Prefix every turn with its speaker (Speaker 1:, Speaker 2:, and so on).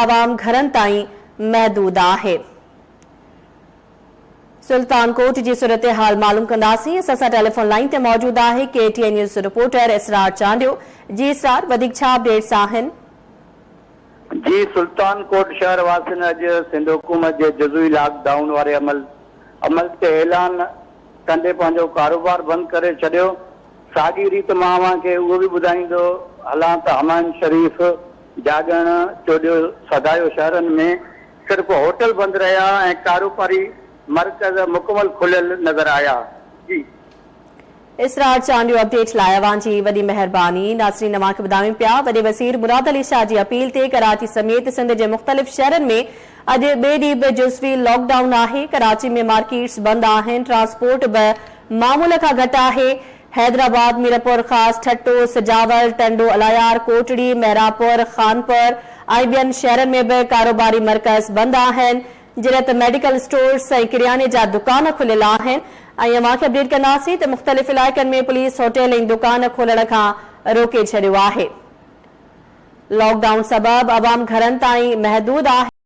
Speaker 1: عوام گهرن تائين محدود آهي. سلطان ڪوٽ جي صورتحال معلوم ڪنداسين، اسان سان ٽيليفون لائين تي موجود آهي K T N news reporter Israr Chandio. جي اسرار وڌيڪ ڇا اپڊيٽس آهن؟
Speaker 2: جي سلطان ڪوٽ شهر واسين اڄ سنڌ حڪومت جي جزوي لاڪ ڊائون واري عمل عمل تي اعلان ڪندي پنهنجو ڪاروبار بند ڪري ڇڏيو. ساڳي ريت مان اوهان کي اهو به ٻڌائيندو هلان ته همايون شريف، جاڳڻ، چوڏيو، سڌايو شهرن ۾ صرف هوٽل بند رهيا ۽ ڪاروباري مرڪز مڪمل کليل نظر آيا. جي.
Speaker 1: اسرار چانڊيو اپڊيٽ لاء اوهان جي وڏي مهرباني. ناظرين اوهان کي ٻڌايون پيا وڏي وزير مراد علي شاهه جي اپيل تي ڪراچي سميت سنڌ جي مختلف شهرن ۾ اڄ ٻئي ڏينهن به جزوي لاڪ ڊائون آهي ڪراچي ۾ مارڪيٽس بند آهن ٽرانسپورٽ به معمول کان گهٽ آهي حيدرآباد، ميرپورخاص، ٺٽو، سجاول، ٽنڊو الايار، ڪوٽڙي، محرابپور، خانپور ۽ ٻين شهرن ۾ به ڪاروباري مرڪز بند آهن، جڏهن ته ميڊيڪل اسٽورز ۽ ڪرياني جا دڪان کليل آهن ۽ اوهان کي اپڊيٽ ڪنداسين ته مختلف علائقن ۾ پوليس هوٽل ۽ دڪان کولڻ کان روڪي ڇڏيو آهي. لاڪ ڊائون سبب عوام گهرن تائين محدود آهي.